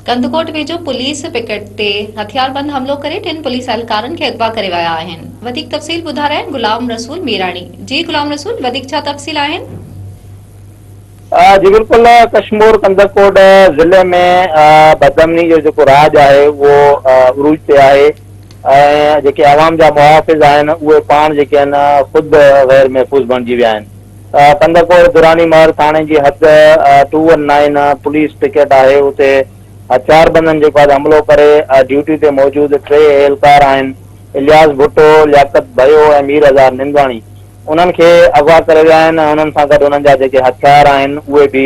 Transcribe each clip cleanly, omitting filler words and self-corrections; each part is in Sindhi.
ڪنڌڪوٽ ويجهو پوليس پڪيٽ تي هٿياربند حملو ڪري ٽن پوليس اهلڪارن کي اغوا ڪري ويا آهن. وڌيڪ تفصيل ٻڌا رهيا آهن غلام رسول ميراڻي. جي غلام رسول وڌيڪ ڇا تفصيل آهن؟ جي بلڪل ڪشمور ڪنڌڪوٽ ضلعي ۾ بدامني جو جيڪو راڄ آهي اهو عروج تي آهي ۽ جيڪي عوام جا محافظ آهن اهي پاڻ جيڪي آهن خود غير محفوظ بڻجي ويا آهن. ڪنڌڪوٽ دراني مهر ٿاڻي جي حد two one nine police picket آهي اتي هٿياربندن جيڪو آهي حملو ڪري ڊيوٽي تي موجود ٽي اهلڪار آهن الياس ڀٽو، لياقت ڀيو ۽ مير هزار نندواڻي انهن کي اغوا ڪري ويا آهن ۽ انهن سان گڏ انهن جا جيڪي هٿيار آهن اهي به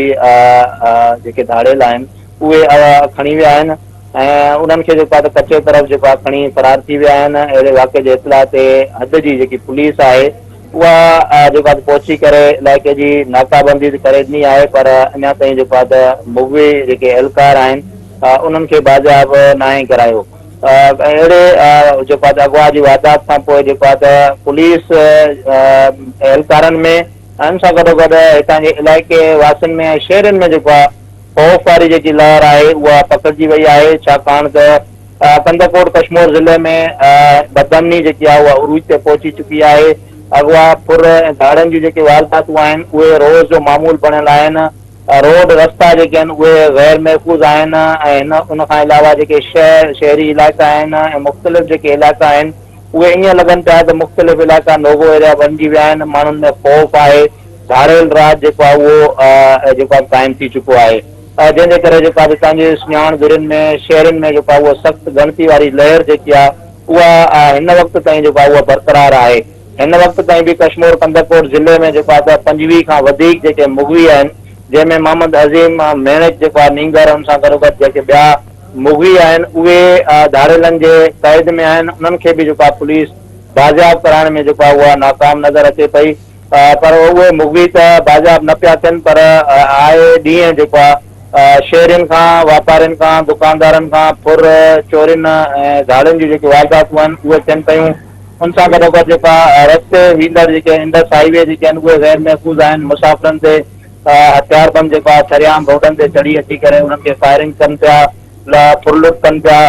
جيڪي ڌاڙيل آهن اهي کڻي ويا آهن ۽ انهن کي جيڪو آهي ته ڪچي طرف جيڪو آهي کڻي فرار ٿي ويا آهن اهڙي واقعي جي اطلاع تي حد جي جيڪي پوليس آهي اها جيڪو آهي پهچي ڪري علائقي جي ناڪابندي ته ڪري ڏني آهي پر اڃا تائين جيڪو آهي ته مغوي جيڪي اهلڪار آهن انهن کي بازياب ناهي ڪرايو ۽ اهڙي جيڪو آهي ته اغوا جي واردات کان پوء جيڪو آهي ته پوليس اهلڪارن ۾ ۽ ان سان گڏوگڏ هتان جي علائقي واسين ۾ ۽ شهرين ۾ جيڪو آهي خوف واري جيڪي لهر آهي اها پکڙجي وئي آهي ڇاڪاڻ ته ڪنڌڪوٽ ڪشمور ضلعي ۾ بدامني جيڪي آهي اها عروج تي پهچي چڪي آهي، اغوا، ڦر ۽ ڌاڙن جون جيڪي وارداتون آهن اهي روز جو معمول بڻيل آهن، روڊ رستا جيڪي آهن اهي غير محفوظ آهن ۽ هن ان کان علاوه جيڪي شهر شهري علائقا آهن ۽ مختلف جيڪي علائقا آهن اهي ائين لڳن پيا ته مختلف علائقا نوگو ايريا بڻجي ويا آهن، ماڻهن ۾ خوف آهي، ڌاڙيل راڄ جيڪو آهي اهو جيڪو آهي قائم ٿي چڪو آهي. جنهن جي ڪري جيڪا به هتان جي سڃاڻ ڌرين ۾ شهرين ۾ جيڪو آهي اها سخت ڳڻتي واري لهر جيڪي آهي اها هن وقت تائين جيڪو آهي اها برقرار آهي. هن وقت تائين به ڪشمور ڪنڌڪوٽ ضلعي ۾ جيڪو آهي ته 25 کان وڌيڪ جيڪي مغوي آهن جنهن ۾ محمد عظيم ميڻڪ جيڪو آهي نينگر ان سان گڏوگڏ جيڪي ٻيا مغوي آهن اهي ڌاڙيلن جي قيد ۾ آهن انهن کي به جيڪو آهي پوليس بازياب ڪرائڻ ۾ جيڪو آهي اها ناڪام نظر اچي پئي. پر اهي مغوي ته بازياب نه پيا ٿين پر آئي ڏينهن جيڪو آهي شهرين کان، واپارين کان، دڪاندارن کان ڦر، چورين ۽ ڌاڙين جون جيڪي وارداتون آهن اهي ٿين پيون. ان سان گڏوگڏ جيڪو آهي رستي ويندڙ جيڪي انڊس هائي وي جيڪي آهن اهي غير محفوظ آهن، مسافرن تي هٿياربند جيڪو آهي سرعام روڊن تي چڙهي اچي ڪري انهن کي فائرنگ ڪن پيا، ڦرلٽ ڪن پيا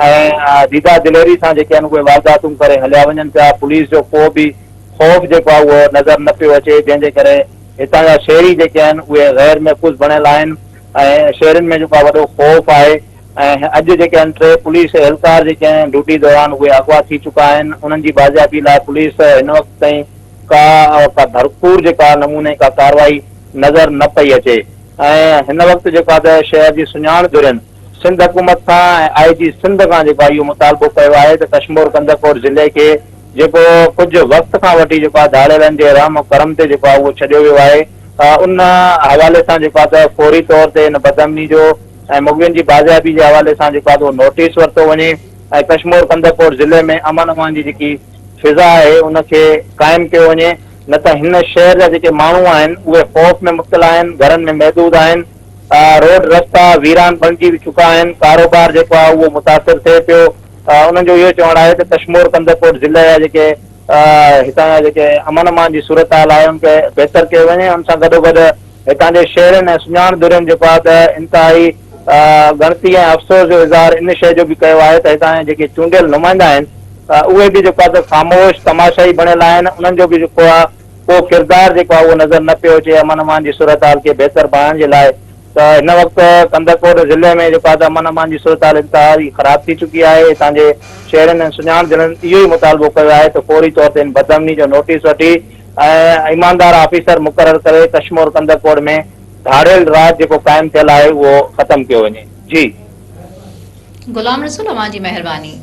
۽ ديده دليري سان جيڪي آهن اهي وارداتون ڪري هليا وڃن پيا، پوليس جو ڪو به خوف جيڪو آهي اهو نظر نه پيو اچي جنهن جي ڪري هتان جا شهري جيڪي آهن اهي غير محفوظ بڻيل آهن ۽ شهرين ۾ جيڪو آهي وڏو خوف آهي ۽ اڄ جيڪي آهن ٽي پوليس اهلڪار جيڪي آهن ڊيوٽي دوران اهي اغوا ٿي چڪا آهن انهن جي بازيابي لاء پوليس هن وقت تائين ڪا ڪا ڀرپور جيڪا نموني ڪا ڪارروائي نظر نه پئي اچي ۽ هن وقت جيڪو آهي ته شهر جي سڃاڻ ڌرين سنڌ حڪومت کان ۽ آء جي سنڌ کان جيڪو آهي اهو مطالبو ڪيو آهي ته ڪشمور ڪنڌڪوٽ ضلعي کي جيڪو ڪجهه وقت کان وٺي جيڪو آهي ڌاڙيلن جي رحم و ڪرم تي جيڪو آهي اهو ڇڏيو ويو آهي ان حوالي سان جيڪو آهي ته فوري طور تي ان بدامني جو ۽ مغوين جي بازيابي جي حوالي سان جيڪو آهي ته اهو نوٽيس ورتو وڃي ۽ ڪشمور ڪنڌڪوٽ ضلعي ۾ امن امان جي جيڪي فضا آهي ان کي قائم ڪيو وڃي نه ته هن شهر جا جيڪي ماڻهو آهن اهي خوف ۾ مبتلا آهن گهرن ۾ محدود آهن روڊ رستا ويران بڻجي چڪا آهن ڪاروبار جيڪو آهي اهو متاثر ٿئي پيو انهن جو اهو چوڻ آهي ته ڪشمور ڪنڌڪوٽ ضلعي جا جيڪي هتان جا جيڪي امن امان جي صورتحال آهي ان کي بهتر ڪيو وڃي ان سان گڏوگڏ هتان جي شهرين ۽ سڃاڻ ڌرين جيڪو آهي ته انتهائي ڳڻتي ۽ افسوس جو اظهار ان شيء جو به ڪيو آهي ته هتان جا جيڪي چونڊيل نمائندا آهن اهي به جيڪو آهي ته خاموش تماشائي بڻيل آهن انهن جو به جيڪو آهي ڪو ڪردار جيڪو آهي اهو نظر نه پيو اچي امن امان جي صورتحال کي بهتر بڻائڻ جي لاء ته هن وقت ڪنڌڪوٽ ضلعي ۾ جيڪو آهي ته امن امان جي صورتحال انتهائي خراب ٿي چڪي آهي، هتان جي شهرين ۽ سڃاڻ ڌڻين اهو ئي مطالبو ڪيو آهي ته فوري طور تي ان بدامني جو نوٽيس وٺي ۽ ايماندار آفيسر مقرر ڪري ڪشمور ڪنڌڪوٽ ۾ ڌاڙيل راڄ جيڪو قائم ٿيل آهي اهو ختم ڪيو وڃي. جي. غلام رسول اوهان جي مهرباني.